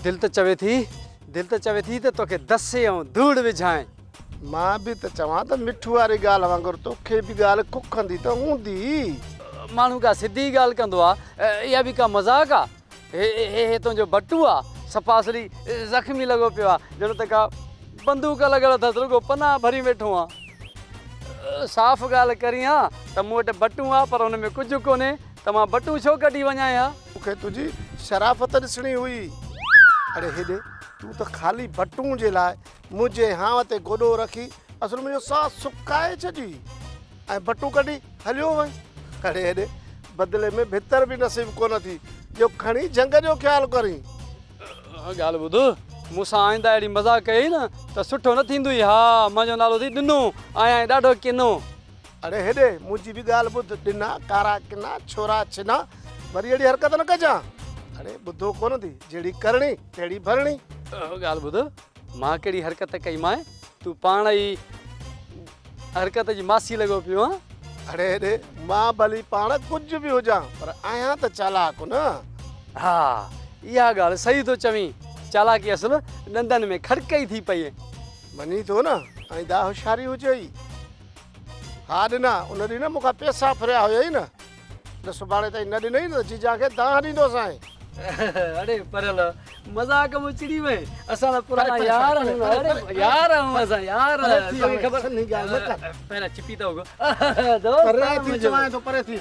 دل ته چوي ٿي، دل ته چوي ٿي ته توکي دسي ۽ ڌوڙ وجهانء. مان به ته چوان ته مٺو واري ڳالهه وانگر توکي به ڳالهه ڪکندي ته هوندي. ماڻهو ڪا سڌي ڳالهه ڪندو آ، اها به ڪا مذاق آ. هي هي هي تنهنجو بٽو آ، صفا اصلي زخمي لڳو پيو آ، ڄڻ ته ڪا بندوق لڳل اٿس، رڳو پنا ڀري ويٺو آن. صاف ڳالهه ڪرين ها ته مون وٽ بٽون آ پر ان ۾ ڪجهه ڪونهي ته مان بٽون ڇو ڪڍي وڃانء ها. مون کي تنهنجي شرافت ڏسڻي هئي. اڙي هيڏي تون ته خالي بٽون جي لاء منهنجي هانء تي گوڏو رکي اصل منهنجو ساهه سڪائي ڇڏي ۽ بٽون ڪڍي هليو وئين. اڙي هيڏي بدلي ۾ ڀتر به نصيب ڪونه ٿي جو کڻي جهنگ جو خيال ڪرين. ڳالهه ٻڌ، مون سان آئنده اهڙي مذاق ڪيئي نه ته سٺو نه ٿيندوئي. ها، منهنجو نالو اٿئي ڏنو، آهيان ڏاڍو ڪنو. اڙي هيڏي، منهنجي به ڳالهه ٻڌ، ڏنا، ڪارا ڪنا، ڇورا ڇنا، وري اهڙي حرڪت نه ڪجان. اڙي ٻڌو ڪونه ٿي، جهڙي ڪرڻي، تهڙي ڀرڻي. ڳالهه ٻڌ، مان ڪهڙي حرڪت ڪئي مانء، تون پاڻ ئي حرڪت جي ماسي لڳو پيو آن. اڙي هيڏي، مان ڀلي پاڻ ڪجهه به هجان، پر آهيان ته چالاڪ نه. ها، اها ڳالهه صحيح ٿو چوين، چالاڪي اصل ڏندن ۾ کڙڪ ئي ٿي پئي. مڃين ٿو نه، آئنده هوشياري هجيئي. ها ڏنا، ان ڏينهن نه مون کان پئسا ڦريا هيئي نه. نه سڀاڻي تائين نه ڏنئي نه ته جيجا کي دانهن ڏيندوسانء. اڙي پريل، مذاق ۾ چڙي وئين، اسان ته پراڻا يار آهيون نه، اڙي يار آهيون اسان يار، توکي خبر. سنهي ڳالهه نه ڪر. پهريان چپي ته وڳو. دوست پري ٿي چوانء ٿو پري ٿي.